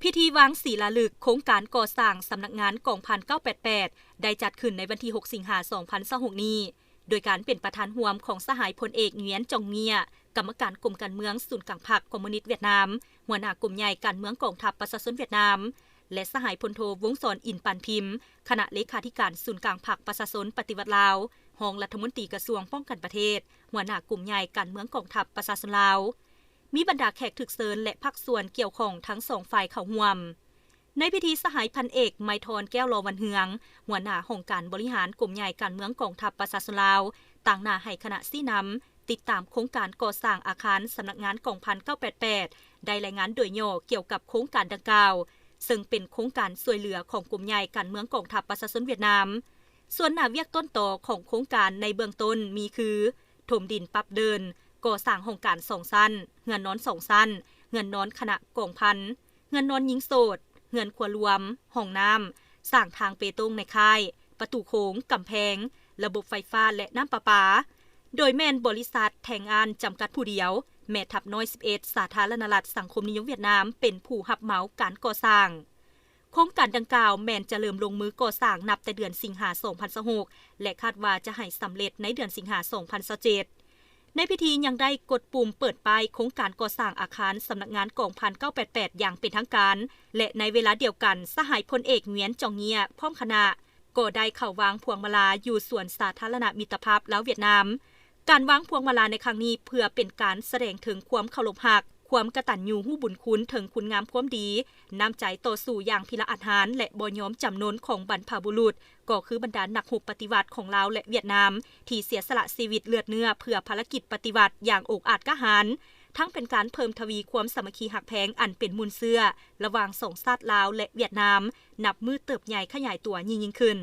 ພິທີວາງສີລາລຶກໂຄງການກໍ່ສ້າງສຳນັກງານກອງພັນເກົ້າແປດແປດ ໄດ້ຈັດຂຶ້ນໃນວັນທີຫົກ ສິງຫາ ສອງພັນຊາວຫົກນີ້ ໂດຍການເປັນປະທານຮ່ວມຂອງສະຫາຍພົນເອກ ຫງວຽນ ຈອງເງຍ ກຳມະການກົມການເມືອງສູນກາງພັກຄອມມູນິດຫວຽດນາມ, ຫົວໜ້າກົມໃຫຍ່ການເມືອງກອງທັບປະຊາຊົນຫວຽດນາມ ແລະ ສະຫາຍພົນໂທ ວົງສອນ ອິນປານພິມ ຄະນະເລຂາທິການສູນກາງພັກປະຊາຊົນປະຕິວັດລາວ, ຮອງລັດຖະມົນຕີກະຊວງປ້ອງກັນປະເທດ, ຫົວໜ້າກົມໃຫຍ່ການເມືອງກອງທັບປະຊາຊົນລາວ. ມີບັນດາແຂກຖືກເຊີນ ແລະ ພາກສ່ວນກ່ຽວຂ້ອງທັງສອງຝ່າຍເຂົ້າຮ່ວມ. ໃນພິທີ ສະຫາຍພັນເອກ ໄມທອນ ແກ້ວລໍວັນເຮືອງ ຫົວໜ້າຫ້ອງການບໍລິຫານກົມໃຫຍ່ການເມືອງກອງທັບປະຊາຊົນລາວ ຕາງໜ້າໃຫ້ຄະນະຊີ້ນຳ ຕິດຕາມໂຄງການກໍ່ສ້າງອາຄານສຳນັກງານກອງພັນເກົ້າແປດແປດ ໄດ້ລາຍງານໂດຍຫຍໍ້ກ່ຽວກັບໂຄງການດັ່ງກ່າວ, ເຊິ່ງເປັນໂຄງການຊ່ວຍເຫຼືອຂອງກົມໃຫຍ່ການເມືອງກອງທັບປະຊາຊົນຫວຽດນາມ. ສ່ວນໜ້າວຽກຕົ້ນຕໍຂອງໂຄງການໃນເບື້ອງຕົ້ນມີຄື ຖົມດິນປັບເດີ່ນ, ກໍ່ສ້າງຫ້ອງການສອງຊັ້ນ, ເຮືອນນອນສອງຊັ້ນ, ເຮືອນນອນຄະນະກອງພັນ, ເຮືອນນອນຍິງໂສດ, ເຮືອນຄົວລວມ, ຫ້ອງນ້ຳ, ສ້າງທາງເປຕົງໃນຄ້າຍ, ປະຕູໂຂງ, ກຳແພງ, ລະບົບໄຟຟ້າ ແລະ ນ້ຳປະປາ, ໂດຍແມ່ນບໍລິສັດແທງອານ ຈຳກັດຜູ້ດຽວ, ແມ່ທັບນ້ອຍສິບເອັດ ສາທາລະນະລັດສັງຄົມນິຍົມຫວຽດນາມ ເປັນຜູ້ຮັບເໝົາການກໍ່ສ້າງ. ໂຄງການດັ່ງກ່າວແມ່ນຈະເລີ່ມລົງມືກໍ່ສ້າງນັບແຕ່ເດືອນສິງຫາ ສອງພັນຊາວຫົກ ແລະ ຄາດວ່າຈະໃຫ້ສຳເລັດໃນເດືອນສິງຫາ ສອງພັນຊາວເຈັດ. ໃນພິທີຍັງໄດ້ກົດປຸ່ມເປີດປ້າຍໂຄງການກໍ່ສ້າງອາຄານສຳນັກງານກອງພັນເກົ້າແປດແປດຢ່າງເປັນທາງການ ແລະ ໃນເວລາດຽວກັນ ສະຫາຍພົນເອກ ຫງວຽນ ຈອງເງຍ ພ້ອມຄະນະ ກໍໄດ້ເຂົ້າວາງພວງມາລາຢູ່ສວນສາທາລະນະມິດຕະພາບລາວຫວຽດນາມ. ການວາງພວງມາລາໃນຄັ້ງນີ້ ເພື່ອເປັນການສະແດງເຖິງຄວາມເຄົາລົບຮັກ, ຄວາມກະຕັນຍູຮູ້ບຸນຄຸນເຖິງຄຸນງາມຄວາມດີ, ນ້ຳໃຈຕໍ່ສູ້ຢ່າງພິລະອາດຫານ ແລະ ບໍ່ຍອມຈຳນົນຂອງບັນພະບຸລຸດ, ກໍຄືບັນດານັກຮົບປະຕິວັດຂອງລາວ ແລະ ຫວຽດນາມ ທີ່ເສຍສະຫຼະຊີວິດເລືອດເນື້ອເພື່ອພາລະກິດປະຕິວັດຢ່າງອົກອາດກ້າຫານ, ທັງເປັນການເພີ່ມທະວີຄວາມສາມັກຄີຮັກແພງອັນເປັນມູນເຊື້ອລະຫວ່າງສອງຊາດລາວ ແລະ ຫວຽດນາມ ນັບມື້ເຕີບໃຫຍ່ຂະຫຍາຍຕົວຍິ່ງໆຂຶ້ນ.